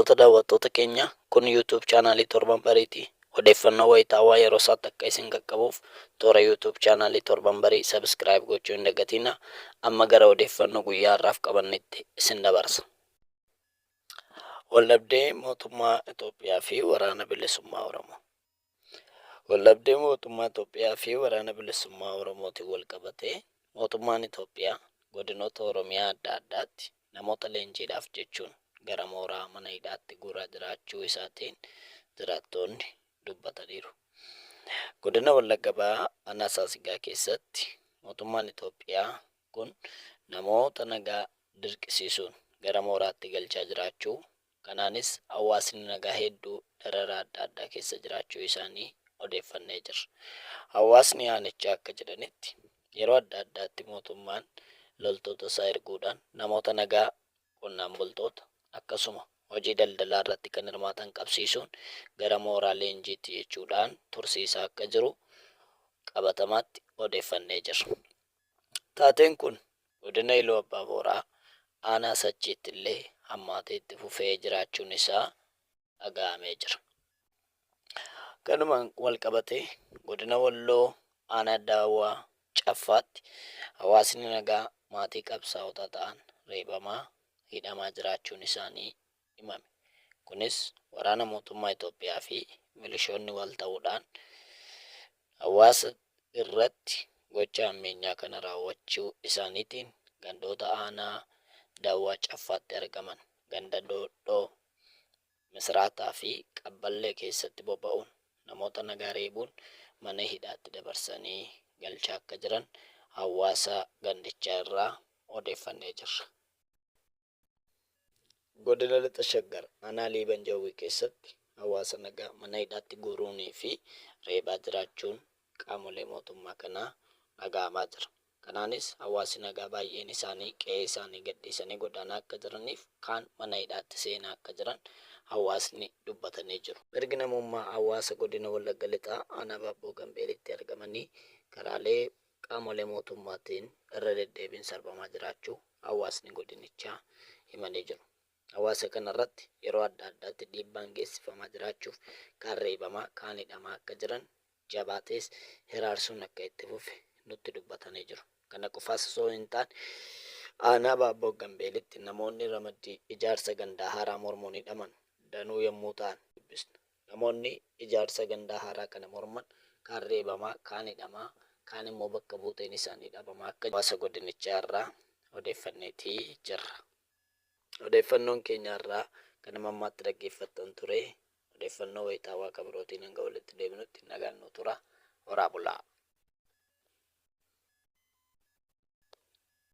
Kabajamtoota daawwattoota keenya, kun YouTube chaanaalii Torban Bariiti. Odeeffannoo wayitaawaa yeroo isaatti akka isin qaqqabuuf toora YouTube chaanaalii Torban Barii subscribe gochuu hin dagatinaa. Amma gara odeeffannoo guyyaa har'aaf qabannetti isin dabarsa. Waldhabdee mootummaa Itoophiyaa fi Waraana Bilisummaa Oromoo. Waldhabdee mootummaa Itoophiyaa fi Waraana Bilisummaa Oromootiin walqabatee mootummaan Itoophiyaa godinoota Oromiyaa adda addaatti namoota leenjiidhaaf jechuun gara mooraa mana hidhaatti guuraa jiraachuu isaatiin jiraattoonni dubbataniiru. Godina Wallagga Bahaa Aanaa Saasigaa keessatti mootummaan Itoophiyaa kun namoota nagaa dirqisiisuun gara mooraatti galchaa jiraachuu Kanaanis hawaasni nagaa hedduu dararaa adda addaa keessa jiraachuu isaanii odeeffannee jirra. Hawaasni aanichaa akka jedhanitti yeroo adda addaatti mootummaan loltoota isaa erguudhaan namoota nagaa qonnaan bultoota akkasuma hojii daldalaa irratti kan hirmaatan qabsiisuun gara mooraa leenjiitti jechuudhaan tursiisaa akka jiru qabatamaatti odeeffannee jirra. Taateen kun Godina Iluu Abbaa Booraa Aanaa Sachiitti illee hammaatee itti fufee jiraachuun isaa dhaga'amee jira. Kanumaan wal qabatee Godina Walloo Aanaa Daawwaa Caffaatti hawaasni nagaa maatii qabsaa'otaa ta'an reebamaa, hidhamaa jiraachuun isaanii himame. Kunis waraana mootummaa Itoophiyaa fi milishoonni wal ta'uudhaan hawaasa irratti gocha hammeenyaa kana raawwachuu isaaniitiin gandoota aanaa Daawwaa Caffaatti argaman ganda Doodhoo, Misraataa fi Qabballee keessatti boba'uun namoota nagaa reebuun mana hidhaatti dabarsanii galchaa akka jiran hawaasa gandichaa irraa odeeffannee jirra. Godina Lixa Shaggar aanaa Liiban Jawwii keessatti hawaasa nagaa mana hidhaatti guuruunii fi reebaa jiraachuun qaamolee mootummaa kanaa dhaga'amaa jira. Kanaanis hawaasi nagaa baay'een isaanii qe'ee isaanii gadhiisanii godaanaa akka jiraniif kaan mana hidhaatti seenaa akka jiran hawaasni dubbatanii jiru. Mirgi namummaa hawaasa Godina Wallagga Lixaa aanaa Baabboo Gambeelitti argamanii karaalee qaamolee mootummaatiin irra deddeebiin sarbamaa jiraachuu hawaasni godinichaa himanii jiru. Hawaasa kana irratti yeroo adda addaatti dhiibbaan geessifamaa jiraachuuf kaan reebamaa, kaan hidhamaa akka jiran jabaatees hiraarsuun akka itti fufe nutti dubbatanii jiru. Kana qofaas osoo hin taane aanaa Baabboo Gambeelitti namoonni ramaddii ijaarsa gandaa haaraa mormuun hidhaman danuu yommuu ta'an dubbisna. Namoonni ijaarsa gandaa haaraa kana morman kaan reebamaa, kaan hidhamaa, kaan immoo bakka buuteen isaanii dhabamaa akka hawaasa godinichaa irraa odeeffanneeti jirra. Odeeffannoon keenya har'aa kan hamma ammaatti dhaggeeffattan ture. Odeeffannoo wayitaawaa ka birootiin hanga walitti deebinutti nagaan nuu turaa. Horaa bulaa!